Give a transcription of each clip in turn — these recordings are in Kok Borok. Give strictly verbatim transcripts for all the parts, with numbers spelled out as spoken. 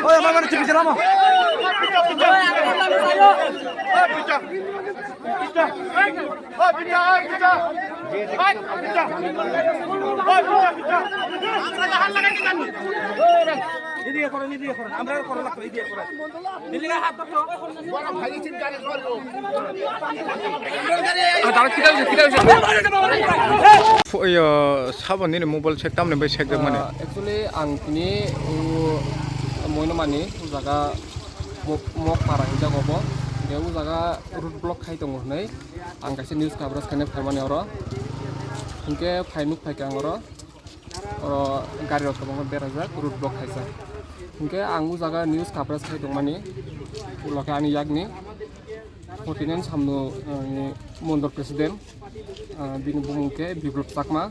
Oy, ama mane chipi chalama. এদিকে করো, এদিকে করো, আমরা করো লাগতো, এদিকে করো। এদিকে হাত ধরো। Pho-, yo, sabo nini mobile sek tamni bai sek jak mani. Ah, actually, ang tini, uh, Moinomani, o jaga Mo-, Mokpara hinjak obo. Hingke o jaga road block khai tongo hinui ang kaisa news coverage khainai phaimani oro. Hingke phai nuk phaikha ang oro. Oro gari rok kwbangma berajak, road block khaijak. Hingke ang o jaga news coverage khai tongmani, ulo khe ani yakni Forty nine Samno, eh, Mondol President, eh, bini bumung khe Biplop Chakma,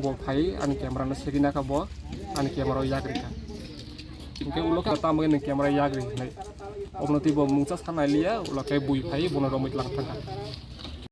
bo phai ani camera no segwi nakha bo, ani camera o yak rikha. Hingke ulo khe tamo ni camera yak ri hinai. Obono tei bo mungsa sanai liya, ulo khe bui phai bono romwi tlang thangkha.